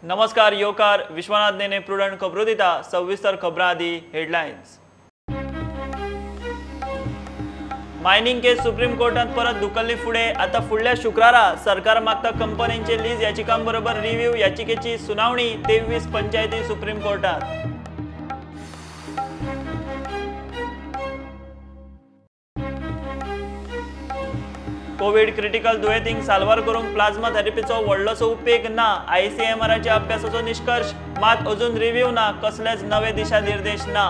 नमस्कार योकार विश्वनाथ नेने प्रुडंट खबरो दिता। सविस्तर खबरां आदी हेडलायन्स। मायनिंग केस सुप्रीम कोर्टात परत धुकल्ली फुडें आतां फुडल्या शुक्रारा सरकार मागता कंपन्यांचे लीज याचिकांबरोबर रिव्ह्यू याचिकेची सुनावणी 23 पंचायती सुप्रीम कोर्टात। कोविड क्रिटिकल दुयेंतींक साल्वार करूंक प्लाझ्मा थेरपीचो व्हडलोसो उपेग ना, आयसीएमआराच्या अभ्यासाचो निश्कर्श, मात अजून रिव्ह्यू ना, कसलेच नवे दिशानिर्देश ना।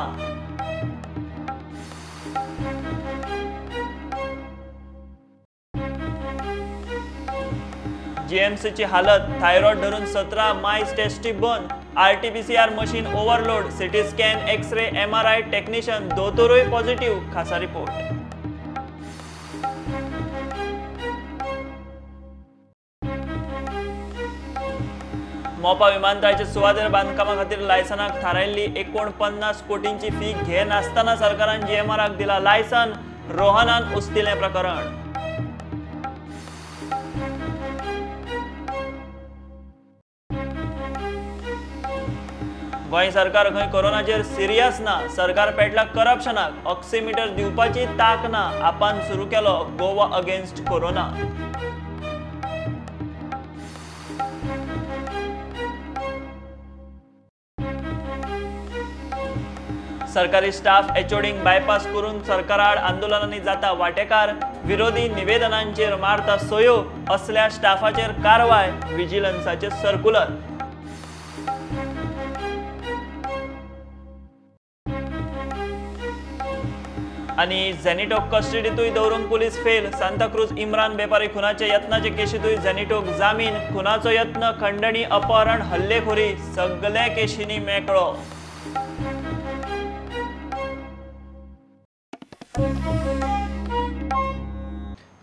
जीएमसीची हालत, थायरॉइड धरून 17 मायज टेस्टी बंद, RTPCR machine overload, CT scan, X-ray, MRI technician दोतोरूय positive, खासा रिपोर्ट। मोपा विमानतळाचे सुवातेर बांदकामा खातीर लायसनाक थारायल्ली 49 कोटींची फी घेनासतना सरकारान जीएमआराक दिला लायसन, रोहनान उस्तिलें प्रकरण। गोंय सरकार खंय कोरोनाचेर सिरियस ना, सरकार पेटला करप्शनाक, ऑक्सिमिटर दिवपाची ताक ना, आपान सुरू केलो गोवा अगेन्स्ट कोरोना। सरकारी स्टाफ एचओडींक बायपास करून सरकाराआड आंदोलनांनी जाता वाटेकार, विरोधी निवेदनांचेर मारता सोयो, असल्या स्टाफाचेर कारवाय, विजिलन्साचे सर्कुलर। आनी झेनिटोक कस्टडीतूय दवरूंक पुलीस फेल, सांताक्रूज इम्रान बेपारी खुनाच्या यत्नाचे केशीतूय झेनिटोक जामीन, खुनाचो यत्न, खंडणी, अपहरण, हल्लेखोरी सगल्या केशींनी मेकळो।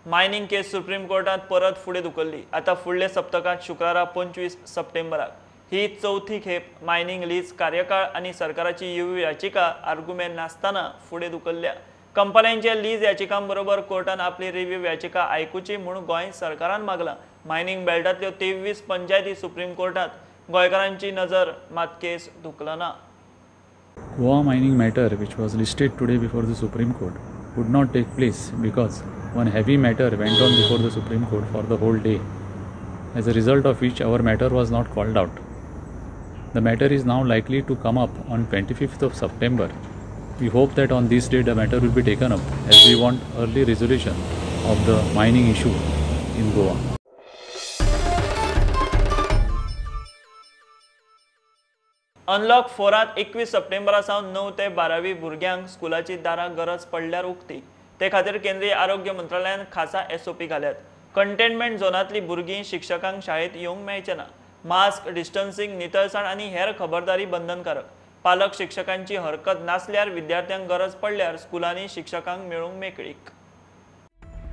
मायनिंग केस सुप्रीम कोर्टात परत फुडें धुकल्ली, आतां फुडल्या सप्तकांत शुक्रारा 25 सप्टेंबराक ही चवथी खेप मायनिंग लीज कार्यकाळ आनी सरकाराची युवी याचिका आर्गुमेंट नासतना फुडें धुकल्ल्या। कंपन्यांच्या लीज याचिकांबरोबर कोर्टान आपली रिव्ह्यू याचिका आयकुची म्हूण गोंय सरकारान मागलां। मायनिंग बेल्टांतल्यो 23 पंचायती सुप्रीम कोर्टात, गोंयकारांची नजर मात केस धुकलना। Goa mining matter, which was listed today before the Supreme Court, would not take place because one heavy matter went on before the Supreme Court for the whole day, as a result of which our matter was not called out. The matter is now likely to come up on 25th of September. We hope that on this day the matter will be taken up, as we want early resolution of the mining issue in Goa. Unlock 4 21 सप्टेंबरा सावन 9 ते 12वी भुरग्यांक स्कुलाची दारां गरज पडल्यार उक्ती, ते खातीर केंद्रीय आरोग्य मंत्रालयान खासा एसओपी घाल्यात। कंटेनमेंट झोनांतली भुरगीं शिक्षकांक शाळेंत येवंक मेळचें ना। मास्क, डिस्टन्सिंग, नितळसाण आनी हेर खबरदारी बंधनकारक। पालक शिक्षकांची हरकत नासल्यार विद्यार्थ्यांक गरज पडल्यार स्कुलांनी शिक्षकांक मेळूंक मेकळीक।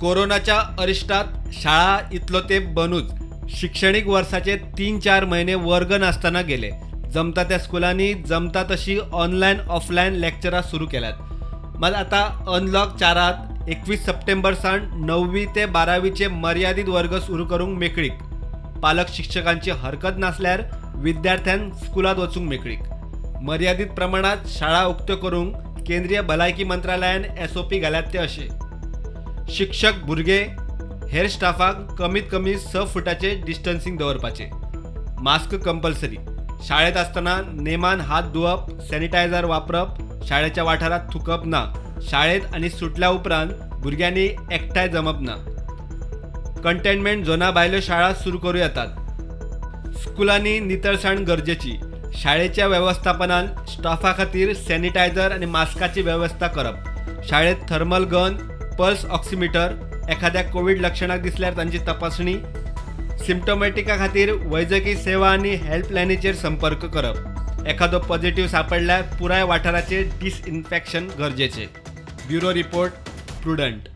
कोरोनाच्या अरिश्टात शाळा इतलो तेंप बनूच, शिक्षणीक वर्साचे 3-4 म्हयने वर्ग नासतना गेले। जमता त्या स्कुलांनी जमता तशी ऑनलायन ऑफलायन लेक्चरां सुरू केल्यात। मात आतां अनलॉक 4 21 सप्टेंबर सावन 9वी ते 12वीचे मर्यादीत वर्ग सुरू करूंक मेकळीक। पालक शिक्षकांची हरकत नासल्यार विद्यार्थ्यांक स्कुलांत वचूंक मेकळीक। मर्यादीत प्रमाणात शाळा उक्त्यो करूंक केंद्रीय भलायकी मंत्रालयान एसओपी घाल्यात ते अशे: शिक्षक, भुरगे, हेर स्टाफाक कमीत कमी 6 फुटाचे डिस्टन्सिंग दवरपाचें, मास्क कंपल्सरी, शाळेत आसतना नेमान हात धुवप, सॅनिटायझर वापरप, शाळेच्या वाठारात थुकप ना, शाळेत आनी सुटल्या उपरांत भुरग्यांनी एकठांय जमप ना। कंटेनमेंट झोना भायल्यो शाळा सुरू करूं येतात। स्कुलांनी नितळसाण गरजेची, शाळेच्या वेवस्थापनान स्टाफा खातीर सॅनिटायझर आनी मास्काची वेवस्था करप, शाळेत थर्मल गन, पल्स ऑक्सिमिटर, एखाद्या कोविड लक्षणाक दिसल्यार तांची तपासणी, सिम्टोमॅटिका खातीर वैजकी सेवा आनी हेल्पलायनीचेर संपर्क करप, एखादो पॉझिटिव्ह सापडल्यार पुराय वाठाराचेर डिसइन्फेक्शन गरजेचें। Bureau report, Prudent.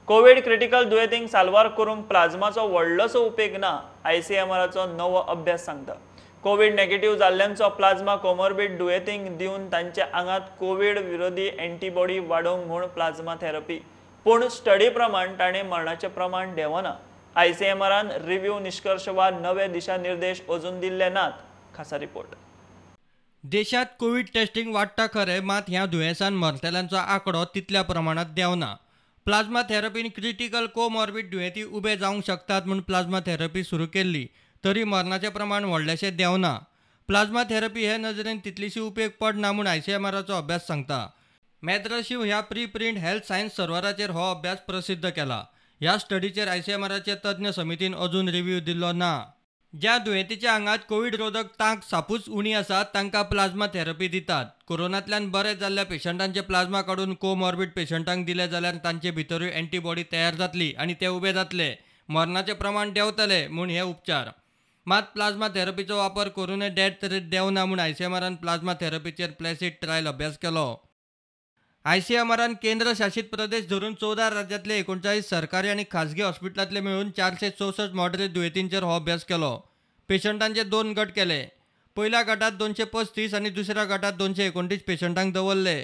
Covid critical दुयेंतींक साल्वार करूंक प्लाझ्माचो व्हडलोसो उपेग ना, आयसीएमआराचो नवो अभ्यास सांगता। कोविड नेगेटिव्ह जाल्ल्यांचो प्लाझ्मा कोमॉर्बिड दुयेंतींक दिवन तांच्या आंगांत कोविड विरोधी एंटीबॉडी वाडोवंक म्हूण प्लाझ्मा थेरपी, पूण स्टडी प्रमाण ताणें मरणाचें प्रमाण देंवना। आयसीएमआरान रिव्ह्यू निश्कर्श वा नवे दिशानिर्देश अजून दिल्ले नात. खासा रिपोर्ट. देशात कोवीड टेस्टिंग वाडटा खरें, मात ह्या दुयेंसान मरतल्यांचो आंकडो तितल्या प्रमाणात देंवना. प्लाझ्मा थेरपीन क्रिटिकल कोमॉर्बिड दुयेंती उबे जावंक शकतात म्हूण प्लाझ्मा थेरपी सुरू केल्ली तरी मरणाचें प्रमाण व्हडलेशें देंवना. प्लाझ्मा थेरपी हे नजरेन तितलीशी उपेग पडना म्हूण आयसीएमआराचो अभ्यास सांगता. मेद्रशिव ह्या प्री प्रिंट हेल्थ सायन्स सर्वराचेर हो अभ्यास प्रसिद्ध केला. ह्या स्टडीचेर आयसीएमआराचे तज्ञ समितीन अजून रिव्ह्यू दिल्लो ना. ज्या दुयेंतीच्या आंगात कोवीड रोधक तांक सापूच उणी आसा तांकां प्लाझ्मा थेरपी दितात. कोरोनांतल्यान बरे जाल्ल्या पेशंटांचे प्लाझ्मा काडून कोमॉर्बिड पेशंटांक दिले जाल्यार तांचे भितरूय एंटीबॉडी तयार जातली आनी ते उबे जातले, मरणाचें प्रमाण देंवतलें म्हूण हे उपचार. मात प्लाझ्मा थेरपीचो वापर करूनय डेथ रेट देंवना म्हूण आयसीएमआरान प्लाझ्मा थेरपीचेर प्लॅसिड ट्रायल अभ्यास केलो. आयसीएमआरान केंद्र शासित प्रदेश धरून 14 राज्यांतले 39 सरकारी आनी खाजगी हॉस्पिटलांतले मेळून 464 मॉडरेट दुयेंतींचेर हो अभ्यास केलो. पेशंटांचे 2 गट केले. पयल्या गटात 235 आनी दुसऱ्या गटात 229 पेशंटांक दवरले.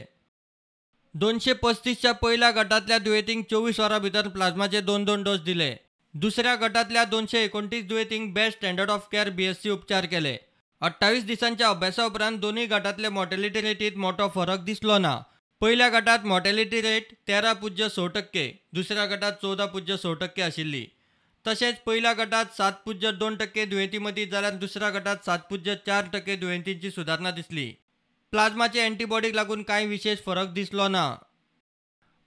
235च्या पयल्या गटांतल्या दुयेंतींक 24 वरां भितर प्लाझ्माचे 2-2 डोस दिले. दुसऱ्या गटांतल्या 229 दुयेंतींक best standard of care BSc उपचार केले. 28 दिसांच्या अभ्यासा उपरांत दोनूय गटांतले मॉर्टेलिटी रेटीत मोठो फरक दिसलो ना. पयल्या गटात मॉर्टेलिटी रेट 13.6%, दुसऱ्या गटात 14.6% आशिल्ली. तशेंच पयल्या गटात 7.2% दुयेंती मदीं जाल्यार दुसऱ्या गटात 7.4% दुयेंतींची सुदारणा दिसली. प्लाझ्माचे एंटीबॉडीक लागून कांय विशेष फरक दिसलो ना.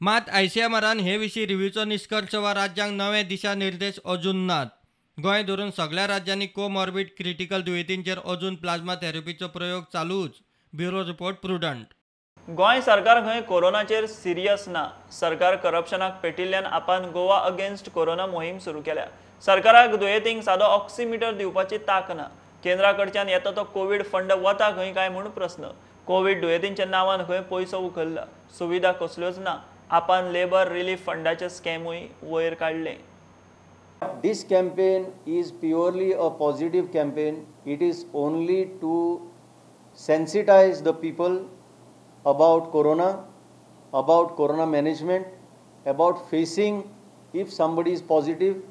मात आयसीएमआरान हे विशीं रिव्ह्यूचो निश्कर्श वा राज्यांक नवे दिशानिर्देश अजून नात. गोंय धरून सगळ्या राज्यांनी कोमॉर्बिड क्रिटिकल दुयेंतींचेर अजून प्लाझ्मा थेरपीचो प्रयोग चालूच. Bureau report, Prudent. Goa सरकार खंय कोरोनाचेर सिरियस ना. सरकार करप्शनाक पेटिल्ल्यान आपण गोवा अगेन्स्ट कोरोना मोहीम सुरू केल्या. सरकाराक दुयेंतींक सादो ऑक्सिमिटर दिवपाची ताक ना. केंद्रा कडच्यान येता तो कोवीड फंड वता खंय काय म्हूण प्रस्न. कोवीड दुयेंतींच्या नांवान खंय पयसो उखल्ला, सुविधा कसल्योच ना. आपण लेबर रिलीफ फंडाचे स्कॅमूय वयर काडले. This campaign is purely a positive campaign. It is only to sensitize the people about corona, about corona management, about facing if somebody is positive,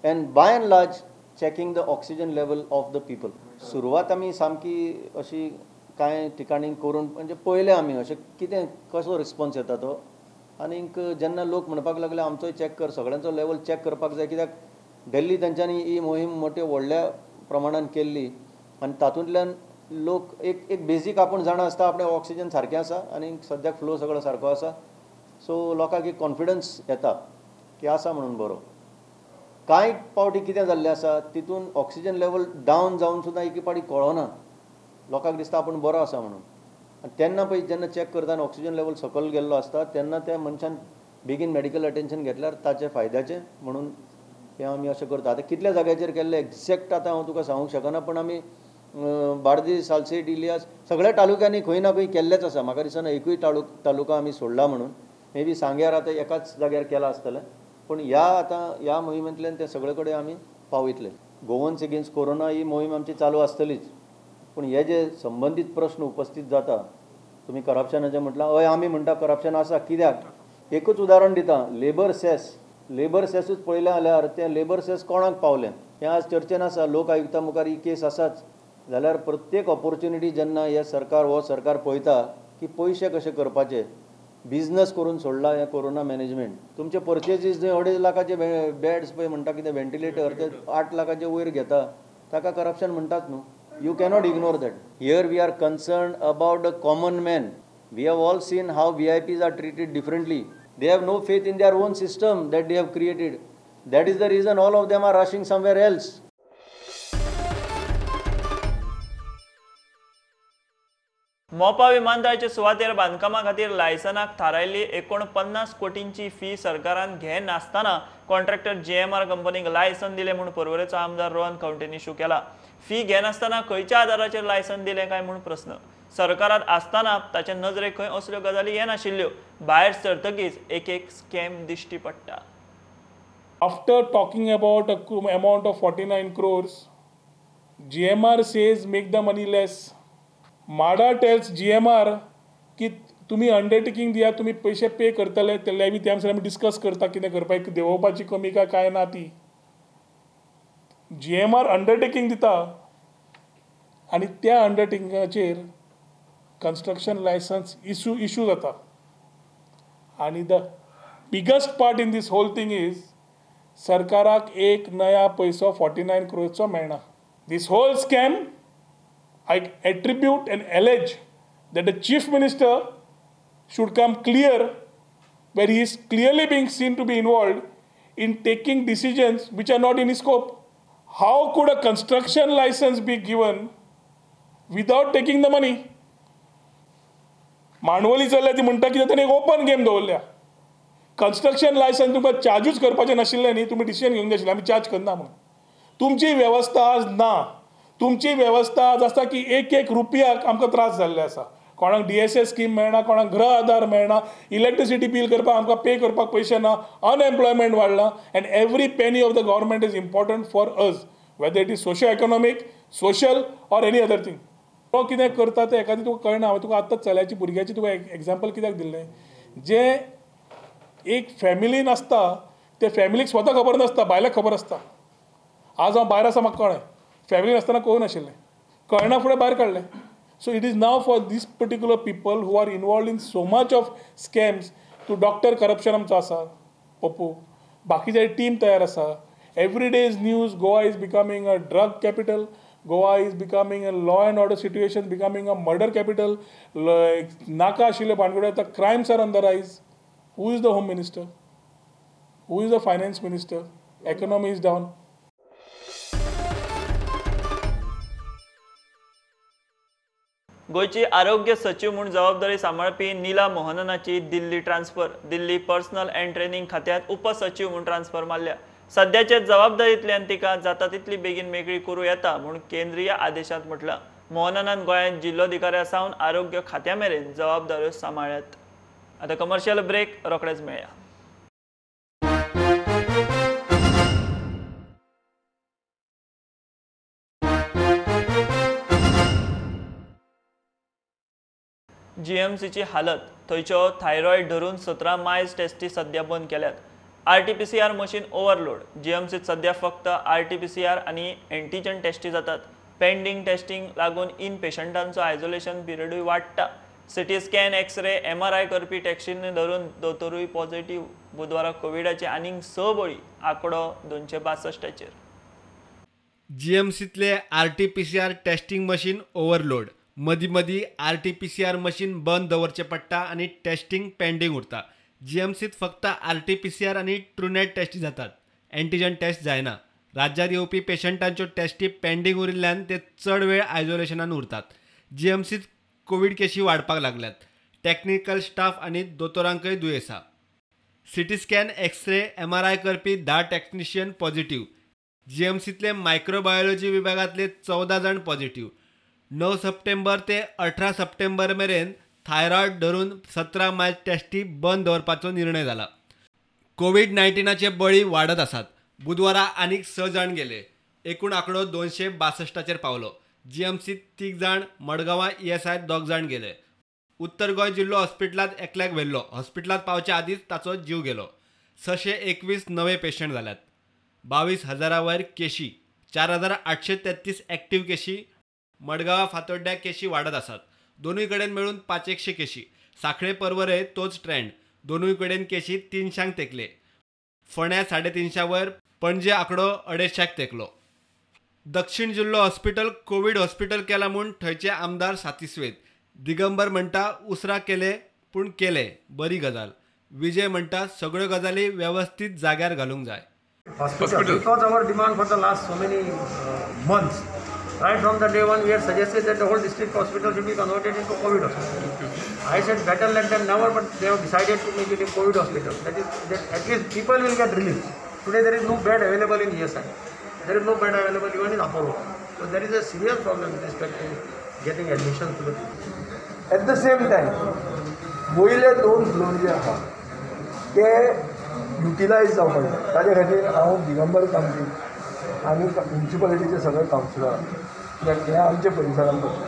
and by and large checking the oxygen level of the people. सुरवात आमी सामकी अशी कांय ठिकाणी करून म्हणजे पळयलें आमी अशें कितें कसो रिस्पॉन्स येता तो, आनीक जेन्ना लोक म्हणपाक लागले आमचोय चॅक कर, सगळ्यांचो लेवल चॅक करपाक जाय, कित्याक दिल्ली तांच्यांनी ही मोहीम मोठे व्हडल्या प्रमाणान केल्ली आनी तातूंतल्यान लोक एक एक बेजीक आपूण जाणा आसता आपणें ऑक्सिजन सारकें आसा आनी सद्याक फ्लो सगळो सारको आसा, सो लोकांक एक कॉन्फिडन्स येता की आसा म्हणून बरो. कांय पावटी कितें जाल्लें आसा तितून ऑक्सिजन लेवल डावन जावन सुद्दां एक पावटी कळना, लोकांक दिसता आपूण बरो आसा म्हणून, आनी तेन्ना पळय जेन्ना चॅक करता आनी ऑक्सिजन लेवल सकयल गेल्लो आसता तेन्ना त्या मनशान बेगीन मेडिकल अटेन्शन घेतल्यार ताचें फायद्याचें म्हणून हें आमी अशें करता. आतां कितल्या जाग्याचेर केल्लें एग्जॅक्ट आतां हांव तुका सांगूंक शकना, पूण आमी बार्देस, सालसेट, इलियास सगळ्या तालुक्यांनी खंय ना खंय केल्लेच आसा. म्हाका दिसना एकूय तालुका आमी सोडला म्हणून. मे बी सांग्यार आतां एकाच जाग्यार केलां आसतलें, पूण ह्या आतां ह्या मोहिमेंतल्यान ते सगळे कडेन आमी पावयतले. गोवन्स अगेन्स्ट कोरोना ही मोहीम आमची चालू आसतलीच, पूण हे जे संबंदीत प्रश्न उपस्थित जाता, तुमी करप्शनाचें म्हटलां, हय आमी म्हणटा करप्शन आसा, कित्याक एकूच उदाहरण दिता, लेबर सेस. लेबर सेसूच पळयलें जाल्यार तें लेबर सेस कोणाक पावलें हें आज चर्चेन आसा. लोक आयुक्ता मुखार ही केस आसाच. जाल्यार प्रत्येक ऑपोर्च्युनिटी जेन्ना हें सरकार हो सरकार पळयता की पयशे कशे करपाचे, बिजनस करून सोडला हें कोरोना मॅनेजमेंट. तुमचे पर्चेजीस जंय 2.5 लाखाचे बेड्स पळय म्हणटा कितें व्हेंटिलेटर ते 8 लाखाचे वयर घेता, ताका करप्शन म्हणटात न्हू. You cannot ignore that. Here we are concern about the common man. We have all seen how VIPs are treated differently. They have no faith in their own system that they have created. That is the reason all of them are rushing somewhere else. Mopa विमानतळाचे सुवातेर बांदकामा खातीर लायसनाक थारायल्ली 49 कोटींची fee सरकारान घेनासतना contractor GMR कंपनीक license दिलें म्हूण पर्वरेचो आमदार रोहन खंवटेन इशू केला. फी घेनासतना खंयच्या आदाराचेर लायसन दिलें काय म्हूण प्रस्न. सरकारात आसतना ताचे नजरेक खंय असल्यो गजाली येनाशिल्ल्यो, भायर सरतकीच एक एक स्कॅम दिश्टी पडटा. After talking about a amount of 49 crores, GMR says make the money less. MHADA tells GMR की तुमी अंडरटेकींग दिया, तुमी पयशे पे करतले, ते लेवी त्या आमी डिस्कस करता कितें करपाक, देंवोवपाची कमी काय काय ना ती. GMR undertaking दिता आनी त्या अंडरटेकिंगाचेर कन्स्ट्रक्शन लायसन्स इशू जाता. आनी the biggest part in this whole thing is सरकाराक एक नया पयसो 49 crores मेळना. This whole scam I attribute and allege that the Chief Minister should come clear where he is clearly being seen to be involved in taking decisions which are not in his scope. How could a construction license be given without taking the money? Mandoli चल्ल्या ती म्हणटा कितें ताणें एक open game दवरल्या. Construction licence तुमकां चार्जूच करपाचें नाशिल्लें न्ही, तुमी डिसिजन घेवंक जाय आशिल्लें आमी चार्ज करना म्हणून. तुमची वेवस्था आज ना. तुमची वेवस्था आज आसा की एक एक रुपयाक आमकां त्रास जाल्ले आसा. कोणाक DSS scheme मेळना, कोणाक गृह आधार मेळना, इलेक्ट्रिसिटी बील करपाक आमकां पे करपाक पयशे ना, अनएम्प्लॉयमेंट वाडला. And every penny of the government is important for us, whether it is socio economic, social or any other thing. तो कितें करता तें एकादी तुका कळना. हांवें तुका आत्तां चल्याची भुरग्याची तुका एग्जाम्पल कित्याक दिल्लें, जे एक फॅमिलीन आसता ते फॅमिलीक स्वता खबर नासता, बायलाक खबर आसता. आज हांव भायर आसा म्हाका कळ्ळें, फॅमिलीन आसतना कळूं नाशिल्लें, कळना फुडें भायर काडलें. So it is now for these particular people who are involved in so much of scams to doctor corruption आमचो आसा पप्पू, बाकीचे टीम तयार आसा. Every day is news, Goa is becoming a drug capital, Goa is becoming a law and order situation, becoming a murder capital. नाका आशिल्ले भानगडी आतां crimes are on the rise. Who is the home minister? Who is the finance minister? Economy is down. गोंयची आरोग्य सचीव म्हूण जबाबदारी सांबाळपी Neela मोहननाची Delhi transfer. Delhi personnel and training खात्यांत उपसचीव म्हूण ट्रान्सफर मारल्या. सद्याचे जबाबदारींतल्यान तिका जाता तितली बेगीन मेकळी करूं येता म्हूण केंद्रीय आदेशांत म्हटलां. मोहननान गोंयांत जिल्लोधिकाऱ्या सावन आरोग्य खात्या मेरेन जबाबदाऱ्यो सांबाळ्ळ्यात. आतां कमर्शियल ब्रेक, रोखडेच मेळया. जीएमसीची हालत, थंयच्यो थायरॉयड धरून 17 मायज टेस्टी सद्या बंद केल्यात. RT-PCR machine overload. जीएमसीत सद्या फक्त RT-PCR आनी एंटीजन टेस्टी जातात. पेंडींग टेस्टिंग लागून इन पेशंटांचो आयसोलेशन पिरियडूय वाडटा. सिटी स्कॅन, एक्सरे, MRI करपी टॅक्सींनी धरून दोतोरूय पॉझिटिव्ह. बुधवारा कोविडाचे आनीक 6 बळी, आंकडो 262चेर. जीएमसीतले RT-PCR testing machine overload. मदीं मदीं RT-PCR machine बंद दवरचें पडटा आनी टेस्टिंग पेंडींग उरता. जीएमसीत फक्त RT-PCR आनी ट्रुनेट टेस्ट जातात, एंटीजन टेस्ट जायना. राज्यांत येवपी पेशंटांच्यो टेस्टी पेंडींग उरिल्ल्यान ते चड वेळ आयसोलेशनान उरतात. जीएमसीत कोवीड केशी वाडपाक लागल्यात. टॅक्निकल स्टाफ आनी दोतोरांकय दुयेंस आसा. सिटी स्कॅन, एक्सरे, MRI करपी 10 टॅक्निशियन पॉझिटिव्ह. जीएमसीतले मायक्रोबायोलॉजी विभागांतले 14 जाण पॉझिटिव्ह. 9 सप्टेंबर ते 18 सप्टेंबर मेरेन थायरॉयड धरून 17 मायज टेस्टी बंद दवरपाचो निर्णय जाला. कोवीड-19चे बळी वाडत आसात. बुधवारा आनीक 6 जाण गेले. एकूण आंकडो 262चेर पावलो. जीएमसीत 3 जाण, मडगांवां ESI 2 जाण गेले. उत्तर गोंय जिल्लो हॉस्पिटलांत एकल्याक व्हेल्लो. हॉस्पिटलांत पावचे आदींच ताचो जीव गेलो. 621 नवे पेशंट जाल्यात. 22,000 वयर केशी, 4,833 एक्टिव्ह केशी. मडगांवां फातोड्ड्या केशी वाडत आसात. दोनूय कडेन मेळून 500 केशी. सांखळे पर्वरे तोच ट्रेंड, दोनूय कडेन केशी 300 तेंकले. फोंड्या 350 वयर, पणजे आंकडो 250 तेंकलो. दक्षिण जिल्लो हॉस्पिटल कोवीड हॉस्पिटल केला म्हूण थंयचे आमदार सातिस्वेद. दिगंबर म्हणटा उसरा केले पूण केले, बरी गजाल. विजय म्हणटा सगळ्यो गजाली वेवस्थीत जाग्यार घालूंक जाय. Hospital. It was our demand for the last so many months. Right from the day one, we had suggested that the whole district hospital should be converted into COVID hospital. I said better late than never, but they have decided to make it a COVID hospital. That is, that at least people will get relief. Today there is no bed available in ESI. There is no bed available even in Apollo. So there is a serious problem with respect to getting admission to the people. At the same time, वयले 2 floor जे आहा ते utilise जावपाक जाय. ताजे खातीर हांव दिगंबर कामती आनी म्युनिसिपालिटीचे सगळे कावन्सिलर कित्याक हें आमच्या परिसरान पडटा,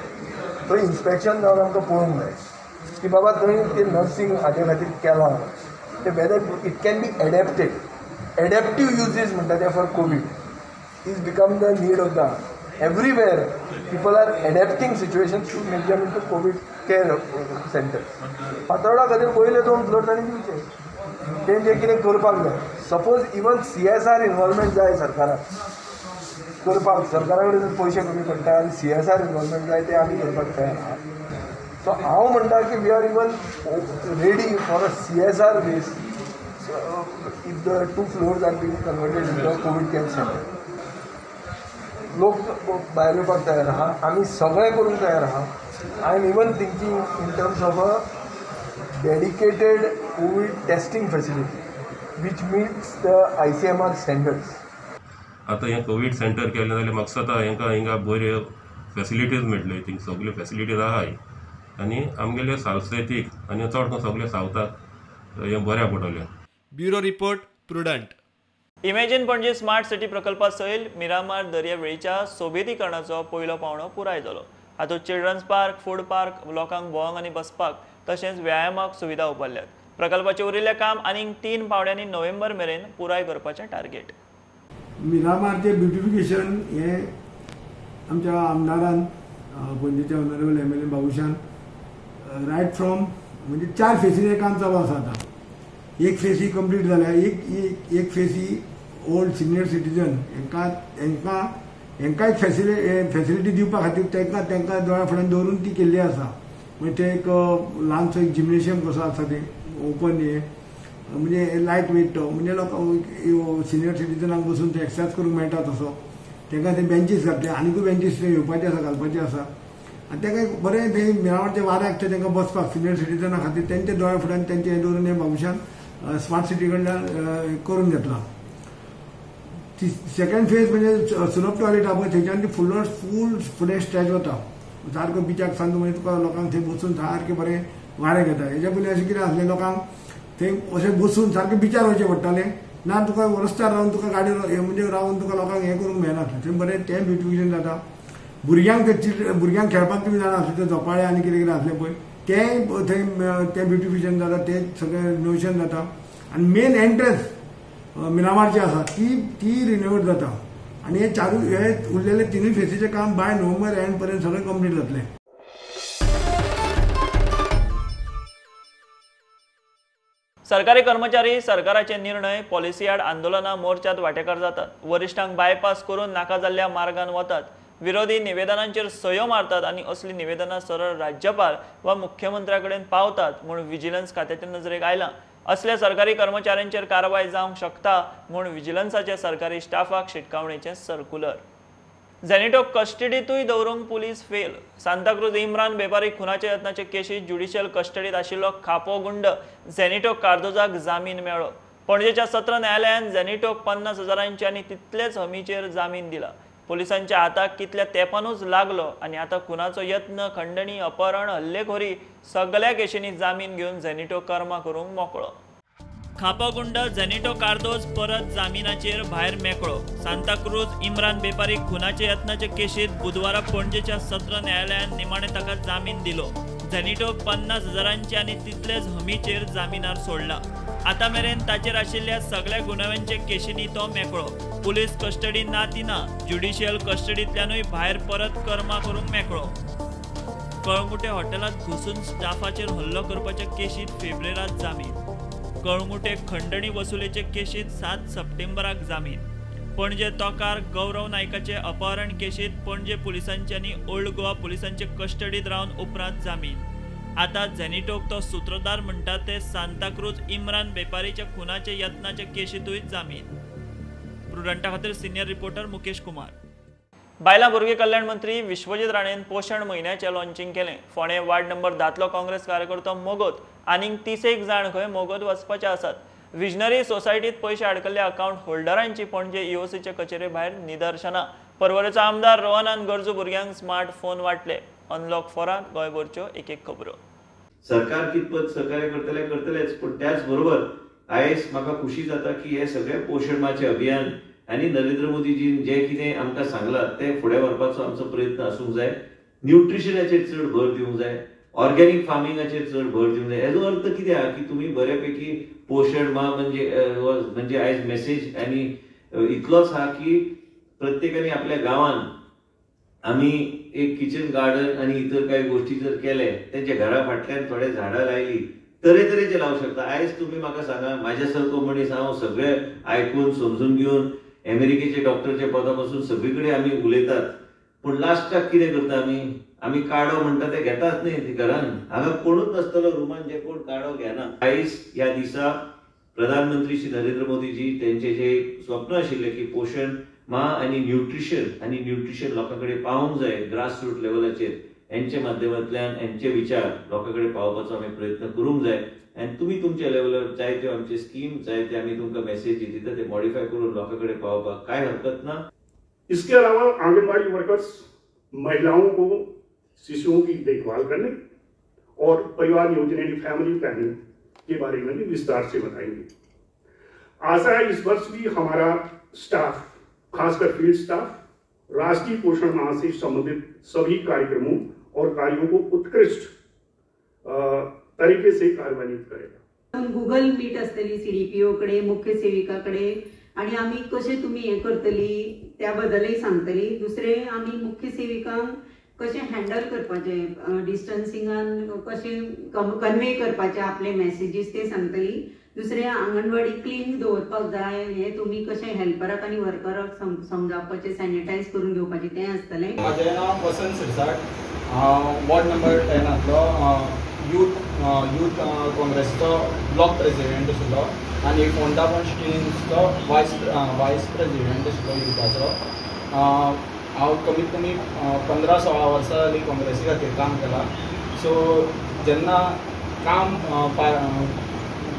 थंय इन्स्पेक्शन जावन आमकां पळोवंक जाय की बाबा थंय ते नर्सिंग हाजे खातीर केलां ते whether it can be adapted, adaptive uses म्हणटा ते for Covid. is become the need of the everywhere. People are adapting situations to make them into COVID care centers. Fatorda खातीर पयले 2 फ्लोर तांणी दिवचे, तेंचे कितें करपाक जाय. सपोज इवन CSR involvement जाय सरकाराक करपाक, सरकारा कडेन जर पयशे कमी पडटा आनी CSR involvement जाय, ते आमी करपाक तयार आहा. सो हांव म्हणटा की we are even ready for a CSR base if the 2 floors are being converted into a COVID care centre. लोक भायर येवपाक तयार आहा, आमी सगळें करूंक तयार आहा. I am even thinking in terms of a dedicated COVID testing facility which meets the ICMR standards. आतां हें कोवीड सेंटर केलें जाल्यार म्हाका दिसता हेंकां हिंगा बऱ्यो फेसिलिटीज मेळटल्यो. थिंग सगल्यो फेसिलिटीज आहाय आनी आमगेले सावसेतीक आनी चड करून सगळे सावथाक हें बऱ्याक पडटलें. Bureau report, Prudent. Imagine Panaji smart city प्रकल्पा सयत मिरामार दर्यावेळीच्या सोबितीकरणाचो पयलो पावंडो पुराय जालो. हातूंत चिल्ड्रन्स पार्क, फूड पार्क, लोकांक भोंवंक आनी बसपाक तशेंच व्यायामाक सुविधा उबारल्यात. प्रकल्पाचें उरिल्लें काम आनीक 3 पावंड्यांनी नोव्हेंबर मेरेन पुराय करपाचें टार्गेट. मिरामारचें ब्युटिफिकेशन हें आमच्या आमदारान, पणजेच्या honourable MLA Babushan right from म्हणजे 4 फेसीचें काम चालू आसा. आतां एक फेस ही कंप्लीट जाल्या, एक फेस ही ओल्ड सिनियर सिटीजन हेंकां हेंकां हेंकां एक फेसिलिटी दिवपा खातीर तांकां तांकां दोळ्या फुड्यान दवरून ती केल्ली आसा. म्हणजे ते एक ल्हानसो एक जिम्नेशियम कसो आसा, ते ओपन हे म्हणजे लायट वेट तो म्हणजे लोक सिनियर सिटीजनांक बसून ते एक्सरसायज करूंक मेळटा तसो. तांकां ते बेंचीस घातले, आनिकूय बेंचीस ते येवपाचे आसा, घालपाचे आसा. आनी तांकां एक बरें ते मिरामारच्या वाऱ्याक ते तांकां बसपाक सिनियर सिटीजना खातीर तेंच्या दोळ्या फुड्यान तेंचें हें दवरून हें बाबूशान स्मार्ट सिटी कडल्यान करून घेतला. ती सेकंड फेज म्हणजे सुलभ टॉयलेट आहा पळय, थंयच्यान ती फुल फुडें स्ट्रेच वता सारको बिचाक सावन म्हणजे तुका लोकांक थंय बसून सारकें बरें वारें घेता. हेच्या पयलीं अशें कितें आसलें, लोकांक थंय अशें बसून सारकें बिचार वचचें पडटालें, ना तुका रस्त्यार रावन तुका गाडी म्हणजे रावन तुका लोकांक हें करूंक मेळनासलें. थंय बरें तें ब्युटिफिकेशन जाता. भुरग्यांक ते भुरग्यांक खेळपाक तुमी जाणा आसलें, ते झोपाळे आनी कितें कितें आसलें पळय, तें थंय तें ब्युटिफिकेशन जाता, तें सगळें रिनोवेशन जाता. आनी मेन एंट्रन्स मिरामारची आसा ती रिनोवेट जाता. आनी हे चारूय हे उरलेले 3 फेसीचें काम बाय नोव्हेंबर एंड पर्यंत सगळें कंप्लीट जातलें. सरकारी कर्मचारी सरकाराचे निर्णय पॉलिसी आड आंदोलनां मोर्चात वांटेकार जातात, वरिश्ठांक बायपास करून नाका जाल्ल्या मार्गान वतात, विरोधी निवेदनांचेर सयो मारतात आनी असली निवेदनां सरळ राज्यपाल वा मुख्यमंत्र्या कडेन पावतात म्हूण विजिलन्स खात्याचे नजरेक आयलां. असल्या सरकारी कर्मचाऱ्यांचेर कारवाय जावंक शकता म्हूण विजिलन्साच्या सरकारी स्टाफाक शिटकावणेचें सर्कुलर. झेनिटो कस्टडीतूय दवरूंक पुलीस फेल. सांताक्रूज इम्रान बेपारी खुनाच्या यत्नाचे केशीत ज्युडिशियल कस्टडीत आशिल्लो खापो गुंड झेनिटो कार्दोजाक जामीन मेळ्ळो. पणजेच्या सत्र न्यायालयान झेनिटोक 50,000 आनी तितलेच हमीचेर जामीन दिला. पोलिसांच्या हाताक कितल्या तेंपानूच लागलो आनी आतां खुनाचो यत्न, खंडणी, अपहरण, हल्लेखोरी सगळ्या केशींनी जामीन घेवन झेनिटो कर्मा करूंक मोकळो. खापो गुंड झेनिटो कार्दोज परत जामिनाचेर भायर मेकळो. सांताक्रूज इम्रान बेपारी खुनाच्या यत्नाचे केशीत बुधवारा पणजेच्या सत्र न्यायालयान निमाणे ताका जामीन दिलो. झेनिटोक 50,000 आनी तितलेच हमीचेर जामिनार सोडला. आतां मेरेन ताचेर आशिल्ल्या सगळ्या गुन्यांवांचे केशींनी तो मेकळो. पुलीस कस्टडी ना ती ना, ज्युडिशियल कस्टडींतल्यानूय भायर परत कर्मा करूंक मेकळो. कळंगुटे हॉटेलांत घुसून स्टाफाचेर हल्लो करपाच्या केशींत फेब्रेरांत जामीन. कळंगुटे खंडणी वसुलेचे केशींत 7 सप्टेंबराक जामीन. पणजे तोकार गौरव नायकाचे अपहरण केशींत पणजे पुलिसांचे आनी ओल्ड गोवा पुलिसांचे कस्टडींत रावन उपरांत जामीन. आतां झेनिटोक तो सूत्रधार म्हणटा ते सांताक्रूज इम्रान बेपारीच्या खुनाच्या यत्नाच्या केशींतूय जामीन. प्रुडंटा खातीर सिनियर रिपोर्टर मुकेश कुमार. बायलां भुरगीं कल्याण मंत्री विश्वजीत राणेन पोशण म्हयन्याचें लॉन्चिंग केलें. फोंडें वार्ड नंबर 10 काँग्रेस कार्यकर्तो मोगोत आनीक 30 जाण खंय मोगोत वचपाचे आसात. विजनरी सोसायटीत पयशे आडकल्ल्या अकावंट होल्डरांची पणजे ईओसीचे कचेरे भायर निदर्शनां. पर्वरेचो आमदार रोहनान गरजू भुरग्यांक स्मार्ट फोन वांटले. अनलॉक फोरांत गोंयभरच्यो एक एक खबरो. सरकार कितपत सहकार्य करतले करतलेच, पूण त्याच बरोबर आयज म्हाका खुशी जाता की हे सगळे पोशण माचे अभियान आनी नरेंद्र मोदीजीन जे कितें आमकां सांगलां तें फुडें व्हरपाचो आमचो प्रयत्न आसूंक जाय. न्युट्रिशनाचेर चड भर दिवंक जाय, ऑर्गेनिक फार्मिंगाचेर चड भर दिवंक जाय. हेजो अर्थ कितें आहा की तुमी बऱ्यापैकी पोशण मा म्हणजे म्हणजे आयज मेसेज आनी इतलोच आहा की प्रत्येकाने आपल्या गांवान आमी एक किचन गार्डन आनी इतर कांय गोश्टी जर केले, तेंच्या घरा फाटल्यान थोडे झाडां लायली, तरेतरेचे लावंक शकता. आयज तुमी म्हाका सांगा, म्हाज्या सारको मनीस हांव सगळे आयकून समजून घेवन अमेरिकेचे डॉक्टरच्या पदा पासून सगळे कडेन आमी उलयतात, पूण लास्टाक कितें करता आमी? आमी काडो म्हणटा ते घेताच न्ही घरान. हांगा कोणूच नासतलो रुमान जे कोण काडो घेना. आयज ह्या दिसा प्रधानमंत्री श्री नरेंद्र मोदीजी तेंचे जे स्वप्न आशिल्लें की पोशण मा आनी न्यूट्रिशन लोकां कडेन पावोवंक जाय ग्रास रूट लेवलाचेर, हेंच्या माध्यमांतल्यान हेंचे विचार लोकां कडेन पावोवपाचो आमी प्रयत्न करूंक जाय. आनी तुमी तुमच्या लेवलार जायत्यो आमचे स्कीम, जायते आमी तुमकां मेसेजी दिता ते मॉडिफाय करून लोकां कडेन पावोवपाक कांय हरकत ना. इसके अलावा आंगनबाड़ी वर्कर्स महिलाओं को शिशुओं की देखभाल करने और परिवार नियोजन यानी फैमिली प्लानिंग के बारे में भी विस्तार से बताएंगे। आशा है इस वर्ष भी हमारा स्टाफ, खासकर फील्ड स्टाफ, राष्ट्रीय पोषण माह से संबंधित सभी कार्यक्रमों और कार्यों को उत्कृष्ट तरीके से कार्यान्वित करेगा। गुगल मीट आसतली सीडीपीओ कडे, मुख्य सेविका कडे, आणि आमी कशें तुमी हें करतली त्या बद्दलय सांगतली. दुसरें आमी मुख्य सेविकांक कशें हँडल करपाचें, डिस्टन्सिंगान कशें कन्वे करपाचें आपले मॅसेजीस ते सांगतली. दुसरें आंगणवाडी क्लीन दवरपाक जाय हें तुमी कशें हेल्पराक आनी वर्कराक समजावपाचें, सॅनिटायज करून घेवपाचें तें आसतलें. म्हाजें नांव वसंत सिरसाट, हांव वॉर्ड नंबर 10 यूथ काँग्रेसीचो ब्लॉक प्रेसिडेंट आशिल्लो आनी फोंडा कॉन्स्टिट्युएन्सीचो वायस प्रेसिडेंट आशिल्लो युथाचो. हांव कमीत कमी 15-16 वर्सां जालीं काँग्रेसी खातीर काम केलां. सो जेन्ना काम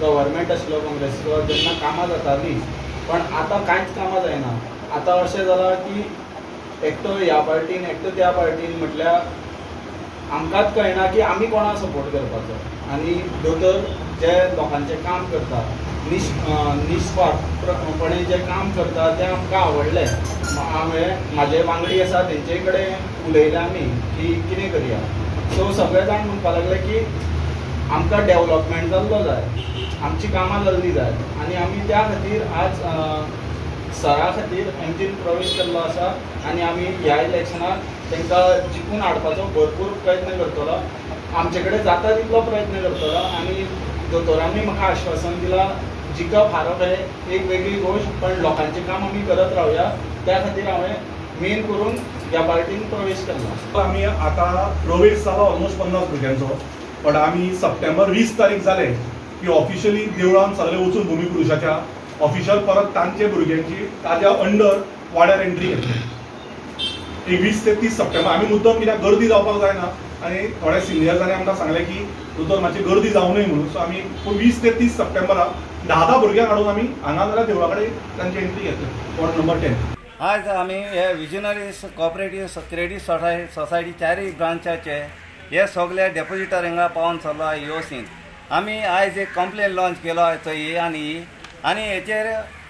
गव्हर्मेंट आशिल्लो काँग्रेसीचो तेन्ना कामां जातालीं, पण आतां कांयच कामां जायना. आतां अशें जालां की एकटो ह्या पार्टीन एकटो त्या पार्टीन, म्हटल्यार आमकांच कळना की आमी कोणाक सपोर्ट करपाचो. आनी दोतोर जे लोकांचें काम करता, निस्वार्थपणे जे काम करता तें आमकां आवडलें. हांवें म्हाजे वांगडी आसा तेंचे कडेन उलयलें आमी की कितें करया. सो सगळे जाण म्हणपाक लागले की आमकां डेवलपमेंट जाल्लो जाय, आमची कामां जाल्ली जाय, आनी आमी त्या खातीर आज सरा खातीर एमजीन प्रवेश केल्लो आसा आनी आमी ह्या इलेक्शनाक तांकां जिखून हाडपाचो भरपूर प्रयत्न करतलो. आमचे कडेन जाता तितलो प्रयत्न करतलो. आनी दोतोरांनी म्हाका आश्वासन दिलां, जिखप हारप हें एक वेगळी गोश्ट, पण लोकांचें काम आमी करत रावया. त्या खातीर हांवें मेन करून ह्या पार्टीन प्रवेश केला. आमी आतां प्रवेश जाला ऑलमोस्ट 50 भुरग्यांचो, बट आमी सप्टेंबर 20 तारीख जाले की ऑफिशियली देवळान सगळे वचून भुमीपुरुषाच्या ऑफिशियल परत तांचे भुरग्यांची ताज्या अंडर वाड्यार एंट्री घेतली. एक 20 ते 30 सप्टेंबर आमी मुद्दम, कित्याक गर्दी जावपाक जायना आनी थोड्या सिनियर्सांनी आमकां सांगलें की दोतोर मातशी गर्दी जावं नये म्हणून. सो आमी 20 ते 30 सप्टेंबराक 10-10 भुरग्यांक हाडून आमी हांगा जाल्यार देवळा कडेन तांची एंट्री घेतली वॉर्ड नंबर 10. आज आमी हे विजनरी कॉपरेटीव क्रेडीट सोसायटी चारय ब्रांचाचे हे सगळे डेपोजिटर हिंगा पावोन चल्ला इओसीन. आमी आयज एक कंप्लेन लॉन्च केलो चोय आनी ही, आनी हेचेर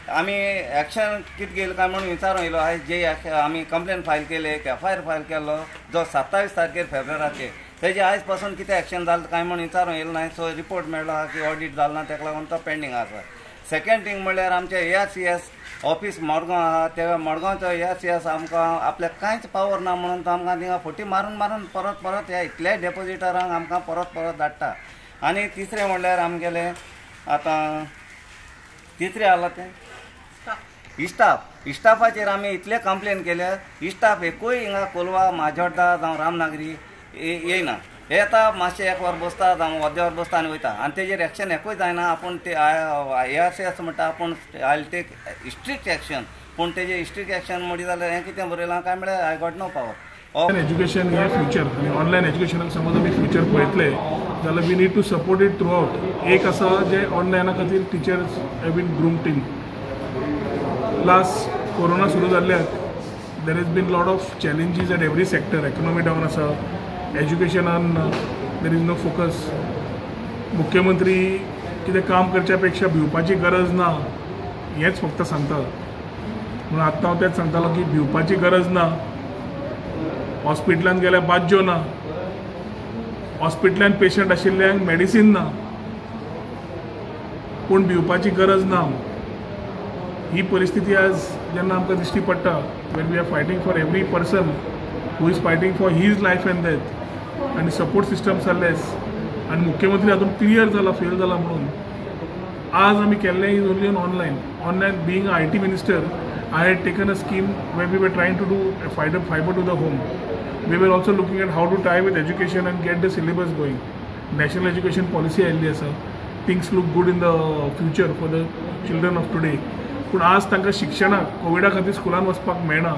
आमी एक्शन कितें घेयलें काय म्हणून विचारूंक येयलो. आयज जे आमी कंप्लेन फायल केले, एक एफ I R file केल्लो जो 27 तारखेर फेब्रुवाराचेर, तेजे आयज पासून कितें एक्शन जालें काय म्हणून विचारूंक येयलें ना. सो रिपोर्ट मेळ्ळो आहा की ऑडीट जालें ना, तेका लागून तो पेंडींग आसा. सेकेंड थींग म्हणल्यार आमचे ARCS office Madgaon आहा, ते मडगांवचो ARCS आमकां आपल्याक कांयच पावर ना म्हणून तो आमकां थिंगा फटी मारून मारून परत परत ह्या इतल्याय डेपोजिटरांक आमकां परत परत धाडटा. आनी तिसरें म्हणल्यार आमगेलें आतां तिसरें आला तें इस्टाफाचेर आमी इतले कंप्लेन केल्या, इस्टाफ एकूय हिंगा कोलवा, माजोड्डा जावं रामनागरी येयना. येता मातशें एक वर बसता जावं अर्दें वर बसता आनी वयता, आनी तेजेर एक्शन एकूय जायना. आपूण ते ARCS म्हणटा आपूण I will take strict action, पूण तेजे स्ट्रिक्ट एक्शन म्हणी जाल्यार हें कितें बरयलां काय म्हळ्यार I got no power. Education हें फ्युचर, आनी ऑनलायन एज्युकेशनाक समज आमी फ्युचर पळयतले जाल्यार we need to support it throughout. एक आसा जे ऑनलायना खातीर teachers have been groomed in. Last corona सुरू जाल्ल्याक there has been lot of challenges at every sector. Economy down आसा, एज्युकेशनान there is no focus. मुख्यमंत्री कितें काम करच्या पेक्षा भिवपाची गरज ना हेंच फक्त सांगता. म्हणून आत्तां हांव तेंच सांगतालो की भिवपाची गरज ना. हॉस्पिटलान गेल्यार बाज्यो ना, हॉस्पिटलान पेशंट आशिल्ल्यांक मेडिसीन ना, पूण भिवपाची गरज ना. ही परिस्थिती आज जेन्ना आमकां दिश्टी पडटा, when we are fighting for every person who is fighting for his life and death, आनी सपोर्ट सिस्टम्स are less, आनी मुख्यमंत्री हातूंत क्लियर जाला, फेल जाला म्हणून आज आमी केल्लें is only on online. Online being IT minister, I had taken a scheme where we were trying to do a fiber to the home. We were also looking at how to tie with education and get the syllabus going. National education policy आयिल्ली आसा. Things look good in the future for the children of today. पूण आज तांकां शिक्षणाक कोविडा खातीर स्कुलान वचपाक मेळना.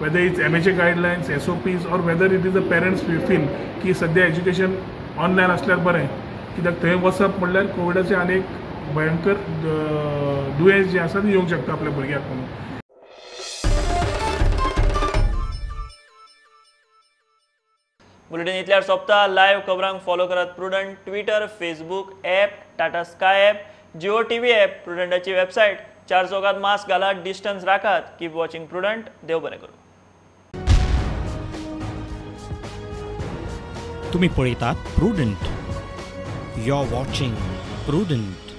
Whether it's MHA guidelines, SOPs, or whether it is the parents feel की सद्या एज्युकेशन ऑनलायन आसल्यार बरें, कित्याक थंय वचप म्हणल्यार कोविडाचें आनी एक भयंकर दुयेंस जें आसा तें येवंक शकता आपल्या भुरग्याक म्हणून. बुलेटीन इतल्यार सोंपता. लायव्ह खबरांक फॉलो करात Prudent Twitter, Facebook app, Tata Sky app, Jio TV app, प्रुडंटाची website. चार चौकात मास्क घालात, डिस्टन्स राखात. Keep watching Prudent. देव बरें करूं. तुम्ही पळयतात Prudent. You are watching Prudent.